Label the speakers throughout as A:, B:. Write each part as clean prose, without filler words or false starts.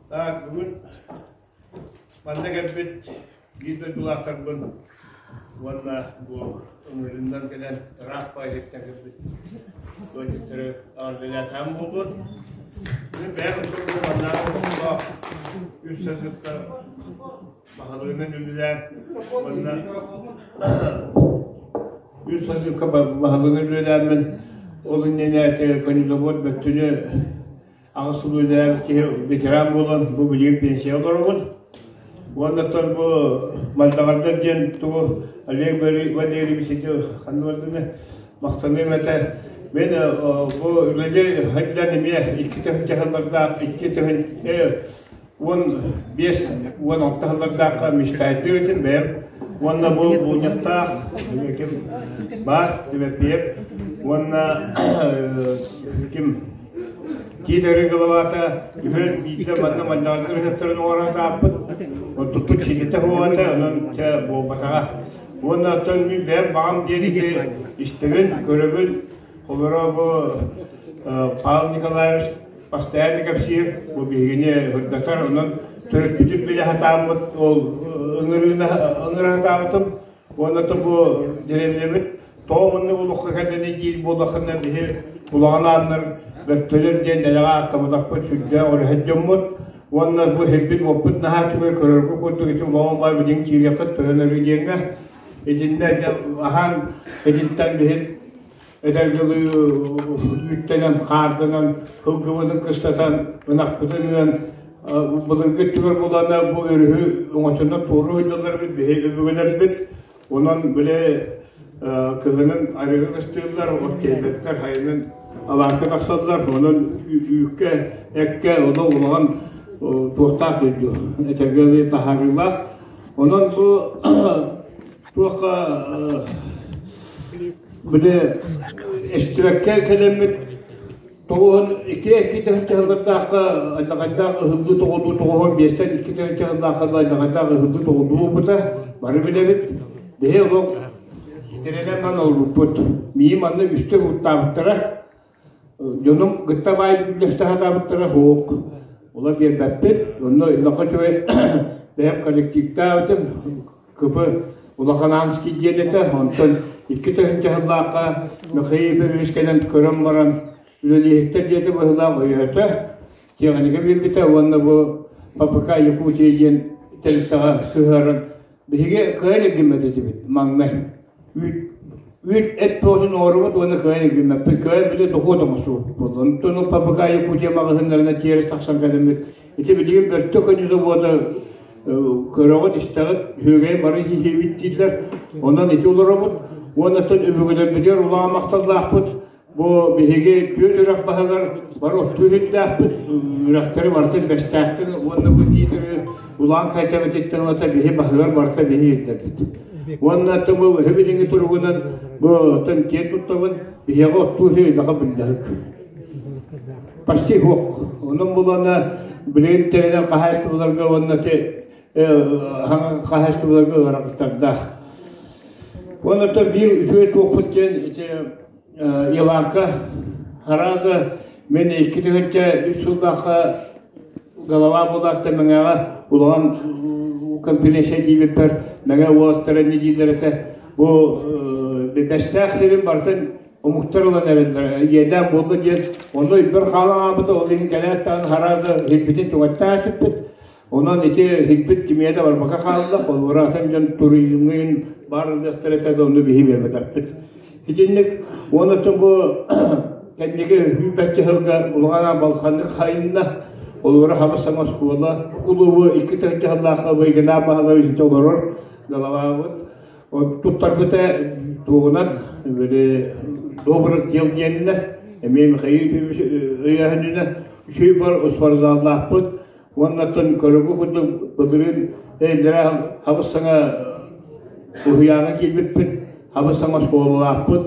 A: Так, бүгүн манна кэлбит биир дойдулаахтарбын уонна бу ыҥырыынан кэлэн ыраах баайыттан кэлбит ыалдьыттары эҕэрдэлээтээм буоллун. Мин бэйэм устурбу маннааҕы олохтоох үс сасытта баһылыгынан үлэлээн уонна үс сасыкка баһылыгынан үлэлээммин ол иннинэ конезавод бөттүнү Аҕыс сыл үлэлээбит киһи ветеран буолан бу билигин пенсияҕа олоробун. Уонна оттон бу Малдаҕардар диэн тугу Олег Валерьевич ити ханна бардыны махтаныам этэ. Мен бу үлэлии сылдьан эмиэ икки тыһыынча сыллардаах икки тыһыынча 15, 16 сыллардаахха мечтайдыыр этим бэйэм. Уонна бу Булньахтаах ким баар Тимофеев уонна ким Тиит өрүү головата үһүөн биирдэ манна манньаҕардар ыһыахтарын оҥорон ааппыт. Онтукпут ситэтэ суоҕа онон чэ буолбатаҕа. Уонна оттон мин бэйэм баҕам диэн ити истэбин, көрөбүн. Холоро бу Павел Николаевич постоянно кэпсиир, бу биһигини сырдатар, онон төрөппүтүн билэ сатааммыт, ол ыҥырыыны ыҥыра сатаабытым. Уонна то бу дэриэбинэбит тоҕо маннык олоххо кэллэни диир буоллаххына биһи улахан ааннар бөртөлөр диэн дэлэҕэ ааттамматахпыт сүрдээх үлэһит дьоммут. Уонна бу сирбит-уоппут наһаа үчүгэй көрөргө курдук ити улахан баай билигин киириэххит төһөн өрүү диэҥҥэ. Итиннэ аһаан итинтэн биһи этэргэлыы үүттэнэн, хаарданан, сылгыбытын кыстатан, ынахпытын ыан, былыргы өттүгэр булана бу өрүһү оҥочоннон туоруу сылдьалларбыт биһиги өбүгэлэрбит. Онон били кыһынын арыгы кыстыыллар, от тиэйбэттэр, сайынын алааска тахсаллар. Онон үүккэ, эккэ олох улахан туохтаах дойду этэргэлии таһаарыылаах. Онон бу туохха били эстибэккэ кэлэммит тоҕуһун икки икки тыһыынча сыллардаахха алдьархайдаах ыһыллыы тоҕолуу тоҕуһун биэстэн икки тыһыынча сыллаахха алдьархайдаах ыһыллыы тоҕолуу буолбута бары билэбит биһи олох итирэнэн баран олорбуппут миигин манна үстэ угуттаабыттара Дьонум кытта баай үллэстэ сатаабыттара суох. Ола биэрбэппит. Онно иллэххэ үчүгэй бэйэм коллективтаабытым. КП Улахан Аанский диэн этэ. Онтон 2 тыһыынча сыллаахха Михаил Ефимович кэлэн көрөн баран үлэлиэһиттэр диэтэ быһыылаах өйөөтө. Тиэхиньикэ биэрбитэ уонна бу ППК Якутия диэн тэрилтэҕэ сыһыаран биһиги кыайан эргиммэт этибит маҥнай. Үүт үүт эт туотун оҥоробут уонна кыайан эргиммэппит. Кыайан били дохуот оҥостубуппут буолла. Онтон ол ППК Якутия маҕаһыыннарына тиэрэ тахсан кэлэммит. Ити билигин Бөртө көнү завода көрөҕүт, истэҕит, үчүгэй бары иһиибит дииллэр. Онон ити олоробут. Уонна оттон өбүгэлэрбитигэр улахан махталлаахпыт. Бу биһиги түөрт үрэх баһыгар бары оттуу иһирдээхпит, үрэхтэри барытын бэстээхтэн уонна бу тиитэри улаан хайдабытыттан ылата биһи баһыгар барыта биһи иһирдэрбит. Уонна оттон бу үһү билиҥҥи туругунан бу оттон киэн туттабын, биһиэхэ оттуу иһи үлэҕэ биллэһик. Почти суох. Онон булана билигин тэринэр хаһаайыстыбаларга уонна те хаһаайыстыбаларга ыарахаттардаах. Уонна оттон биир үчүгэй туохпут диэн ити Еланка Арааза мин 2 тыһыынча 3 сыллаахха голова буолаатта Мэҥэҕэ улахан конференция тиийбиппэр Мэҥэ уолаттара инньэ дииллэр этэ. Бу бэстээх сирин барытын омуктар ылан эрэллэр иэдээн буолла диэн онно өйбөр хаалан хаалбыта ол иһин кэлээт даҕаны Харааза сирбитин түҥэттээн сыппыт. Онон ити иһиппит кимиэ да барбакка хаалла, холобура атын дьон туризмҥын баар ылыахтара этэ да ону биһи биэрбэтэхпит. Итинник уонна бу кэнники сүүрбэччэ сылга улахан балханнык хайынна. Холобура хабыс саҥа оскуола кулуубу 2 тыһыынча сыллаахха Выгина Павлович олорор головабыт. Туттарбыта туоҕунан били добрых дел диэнинэ эмиэ Михаил Ефимович өйөөһүнүнэ үчүгэй бар спортзаллаахпыт Уонна оттон көрөргө курдук былырыын эйэлэрэ хабыс-саҥа уһуйааҥҥа киирбиппит, хабыс-саҥа оскуолалаахпыт,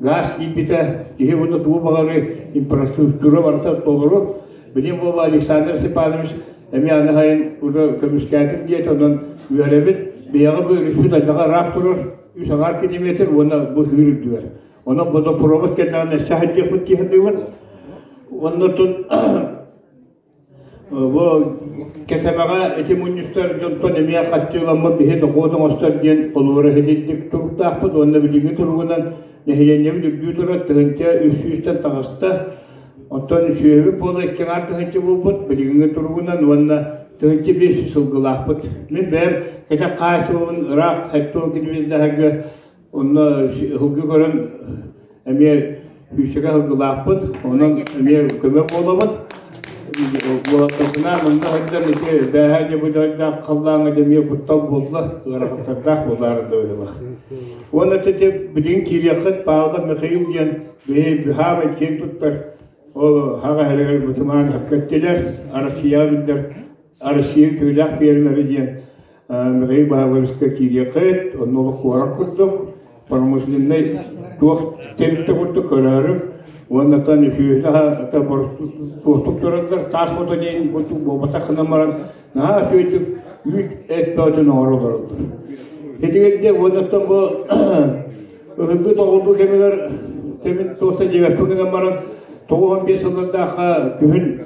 A: гаас киирбитэ, киһи уонна тугу баҕарыы инфраструктура барыта толору. Билигин буолла Александр Степанович эмиэ аны сайын уже көмүскээтим диэтэ, онон үөрэбит. Биһиэхэ бу өрүспүт айдаҕа ыраах турар, үс аҥаар километр уонна бу сүүр үрдүгэр. Онон водопровод кэннэҕинэ өссө хайдыахпыт дии саныыбын. Уонна оттон. Бу кэтэмэҕэ ити мунньустар дьонтон эмиэ хаччыыламмыт биһи дохуот оҥостор диэн холобура иһитинник туруктаахпыт уонна билиҥҥи туругунан нэһилиэнньэбит үрдүү турар 1300-тэн таҕыста. Оттон сүөһүбүт буола икки аҥаар тыһыынча буолбут билиҥҥи туругунан уонна 1500 сылгылаахпыт. Мин бэйэм кэтэх хаһаайыстыбабын ыраах 70 километрдаһарга Онно сылгы көрөн эмиэ күүстэгэ сылгылаахпыт, онон эмиэ көмө буолабыт. Уолаттарбынаан онно сылдьан ити бээһээ дьабыдайдаах халлааҥҥа дьэ эмиэ куттал буолла, ыарахаттардаах буолаары да быһыылаах. Уонна ити билигин киириэххит Павлов Михаил диэн биһи быһаабай киэн туттар ол хаҕа эһэригэр бытымаан эттилэр, Россияҕа биллэр Россия үтүөлээх фермерэ диэн Михаил Павловичка киириэххит, онно олох куорат курдук, промышленнай туох тэрилтэ курдук көрөөрү уонна оттон сүөһү туохтук тураллар, таас фото диэн курдук буолбатах гынан баран наһаа үчүгэйдик үүт эт бөҕөтүн оҥоро олороллор. Итигирде уонна оттон бу ыһыргы тоҕулбу кэмигэр кэмин туоста диэбэппин гынан баран 95 сыллардаахха күһүн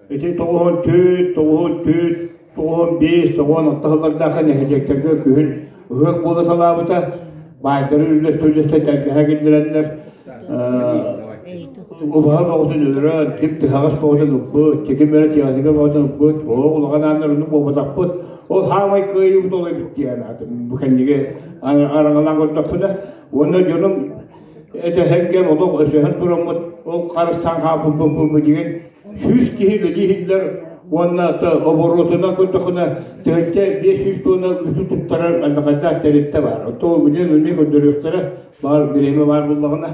A: Ити 94, 94, 95, 96 сыллардаахха нэһилиэктэргэ күһүн ыһыах буола салаабыта. Баайдары үллэстэ-үллэстэ тэлгэһэ киллэрэннэр убаһа бөҕөтүн өлөрөн, ким тыһаҕас бөҕөтүн ылбыт, ким эрэ техника бөҕөтүн ылбыт, ол улахан ааннар оннук буолбатахпыт. Ол хаамай кыайыыбыт ол эбит диэн аатым бу кэнниги араҥалаан көрдөхпүнэ. Уонна дьонум этэһэргэ олох өсөһөн тураммыт, ол харыстаан хаалбыппыт билигин 100 киһи үлэлии иһиллэр уонна оборотунан көрдөххүнэ 1500 туонна үүтү туттарар алдьархайдаах тэрилтэ баар. Оттон билигин эмиэ көрдөрүөхтэрэ баар бириэмэ баар буоллаҕына.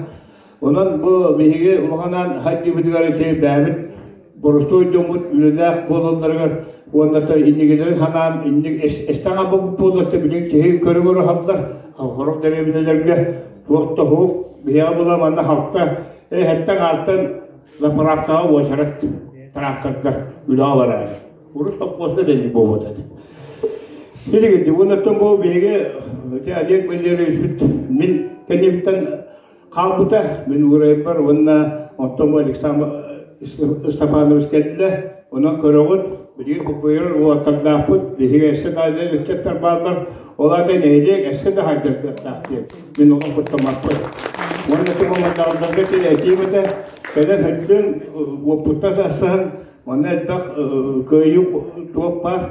A: Онон бу биһиги улаханан хайдыыбытыгар ити бэйэбит боростуой дьоммут үлэлээх буолалларыгар уонна иннигилэрин санаан инник эстэн хаалбыт буоллар билигин киһи көрө-көрө хааллар сорох дэриэбинэлэргэ туох да суох биһиэхэ була манна халта эһэттэн аартан заправкаҕа уочарат трактордар үлэҕэ бараары. Урут сопхуоска дэнник буолбут этэ. Билигин уоннаттан бу биһиги ити Олег Валерьевичпит мин кэннибиттэн хаалбыта мин уурайбар уонна оттон бу Александр Степанович кэллэ. Онон көрөҕүт, билигин куппуйар уолаттардаахпыт, биһиги өссө да ыччаттар бааллар. Ол аата нэһилиэк өссө да хайдар кыахтаах диэн мин олох куттаммаппын. Уонна тумамандаҕардарга этиим этэ, кэлэн сылдьын, уоппуттан састаһан, манна элбэх кыайыы туох баар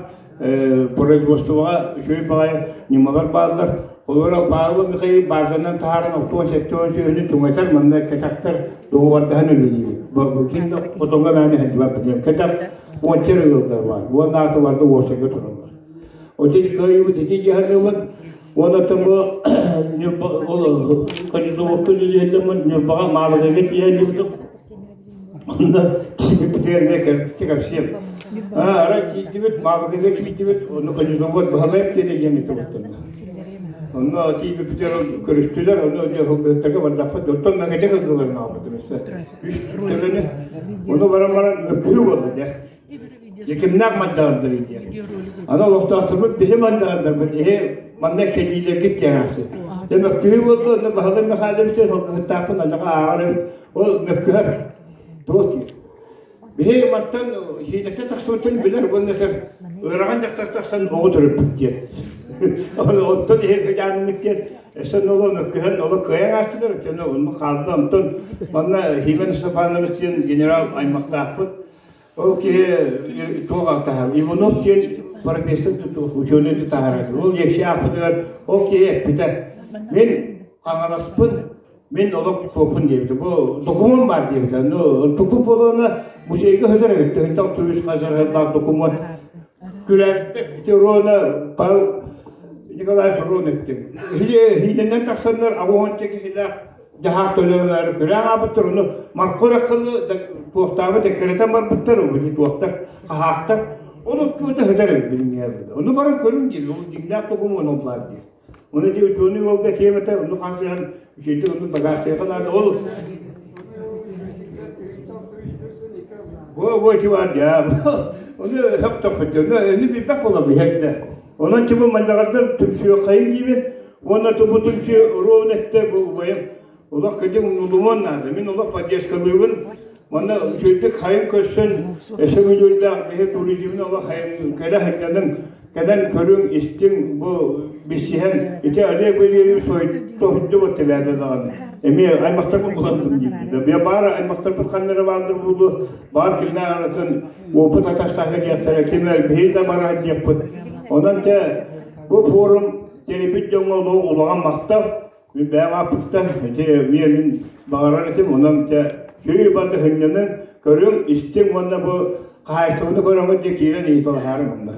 A: производствоҕа үчүгэй баҕайы ньымалар бааллар. Олору Павлов Михаил баазанан таһааран 67 сүөһүнү түҥэтэр, манна кэтэхтэр доҕуордаһан үлэлиир. Ким да хотоҥҥо мээнэ сылдьыбат диэн. Кэтэх уонча эрэ ыаллар баар. Уонна аата барыта уопсайга тураллар. Ити кыайыыбыт ити дьаһаныыбыт уонна бу Ньурба ол конюзовка үлэлииллэммин Ньурбаҕа Маалыкайга тиийэллибит. Онно тиийбиппитигэр кэргистик кэпсиэм. Арай тиийдибит, Маалыкайга тиийдибит, онно конюзовод Баһылайып диэн диэн этэ Онно тиийбиппитигэр көрүстүлэр, онно дьэ бардахпыт, оттон мэҥэдьэк ыллыларын аҕалбытым өссө. Үс төбөнү. Ону баран баран мөккүһүү буолла дьэ. Дьэ кимнээх мандаҕардарый диэн. Аны олохтоохторбут биһи мандаҕардарбыт иһи манна кэлиилэргит диэн аахсыы. Дьэ мөккүһүү буолла, онно Баһылай Михайлович сылгыһыттаахпын анаҕа ааҕар эбит. Ол мөккүһэр. Туох диир. Биһи мантан хиилэттэн тахсыбыттан билэр уонна этэр ыарахан дьахтар тахсан оҕо төрөппүт диэн. Оттон иһи сыдьааныммыт диэн өссө оло мөккүһэн оло кыайан аастылар, өттөнө онно хаалла. Онтон манна Химен Степанович диэн генерал аймахтаахпыт. Ол киһи туох алтаһар? Иванов диэн профессор ученый таһаарар. Ол лекция аахпытыгар ол киһи эппитэ. Мин хаҥаласпын, мин олох туохпун диэбитэ. Бу докумуон баар диэбитэ. Ну, туппут буолуона музейга сытар эбит. Тыһынтах түбүс хазарһардаах докумуон. Күлээбиттэр. Ити Рона Павел Николаевич Рон эттим. Хиидэннэн тахсаннар аҕуонча киһилээх дьаһаах төлөөлөөрү күрээн аабыттар, ону Марко Рахханы туохтаабыт эккирэтэн барбыттар, били туохтар, хаһаахтар. Ол оттуута сытар эбит билиҥҥэ Ону баран көрүҥ диир, ол дьиҥнээх докумуон ол баар диир. Ону ити учуонай уолга тиэмэтэ, ону хаасыһан үчүгэйдик ону дакаастыахха наада. Ол Бу ити бар дьаа. Ону хөп топпут. Ону эни билбэт буолам иһэрдэ. Онон чубу мандаҕардар түмсүөххэйин диибин. Уонна тубу түмсүү ровно этте бу убайым. Олох кырдьык умнулумуон наада. Мин олох поддержкалыыбын. Манна үчүгэйдик хайын көрсөн, өссө бүлүүрдээх биһи туризмын олох хайын кэлэ сынньаныҥ, кэлэн көрүҥ, истиҥ, бу билсиһэн, ити Олег Валерьевич соһуйдубут тэбээтэ даҕаны. Эмиэ аймахтарбын буландым диирдэ. Бия баар аймахтарбыт ханна эрэ бааллар буолуо, баар кимнээх аратын опыт атастаһа диэхтэрэ, ким биһи да бараһын диэхпит. Онон те бу форум тэрийбит дьоҥҥо улахан махтал. Мин бэйэм ааппыттан ити эмиэ мин баҕарар этим, онон дьэ чүй барда сынньаныҥ, көрүҥ, истиҥ уонна бу хаһаайыстыбаны көрөҥүт дьэ киирэн ыйыталаһаарыҥ онно.